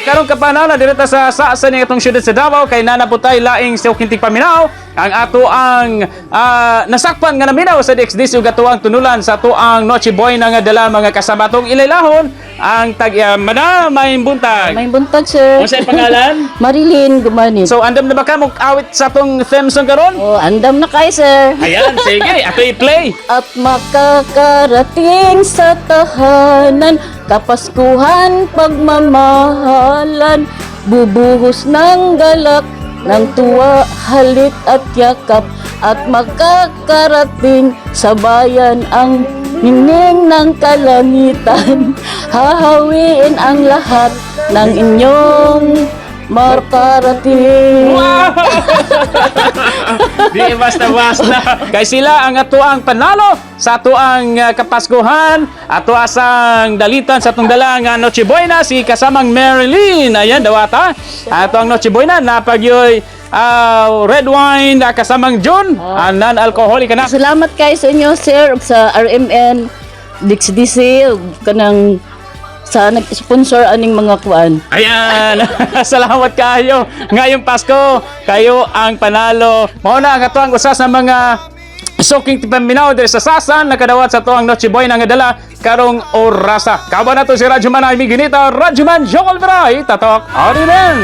Karong kapanala diri ta sa sa ni atong syudad sa Davao kay naa na pud tay laing suking tigpaminaw, ang ato ang nasakpan nga naminaw sa DXDC ug ato ang tunulan sa ato ang Noche Buena nga dala, mga kasama, atong ilaylahon ang tag Madam, maayong buntag. Maayong buntag, sir. Unsay pangalan? Marilyn Gumanit. So andam na ba ka mo awit sa atong theme song karon? Oh, andam na kay, sir. Ayan, sige, ato i-play. At makakarating sa tahanan, kapaskuhan, pagmamahalan, bubuhos ng galak, ng tuwa, halik at yakap, at makakarating sa bayan ang ningning ng kalangitan. Hahawiin ang lahat ng inyong makarating. Wow! Di basta-basta. Kay sila ang atuang panalo sa atuang Kapaskuhan, ato asang dalitan sa atong dala nga Noche Buena, si kasamang Marilyn. Ayan, dawata. Ato ang Noche Buena, napagyoy red wine kasamang June, non-alcoholic na. Salamat kay sa inyo, sir, ug sa RMN, DXDC, ug kanang sa nag-sponsor aning mga kuan. Ayan, salamat kayo. Ngayong Pasko, kayo ang panalo. Mao na ang atuang usa sa mga suking tipaminaw diri sa Sasan nakadawat sa tuang Noche Buena nga dala karong orasa. Kauban nato si Radyoman Amy Ginita, Radyoman Joel Veray, Tatok RMN.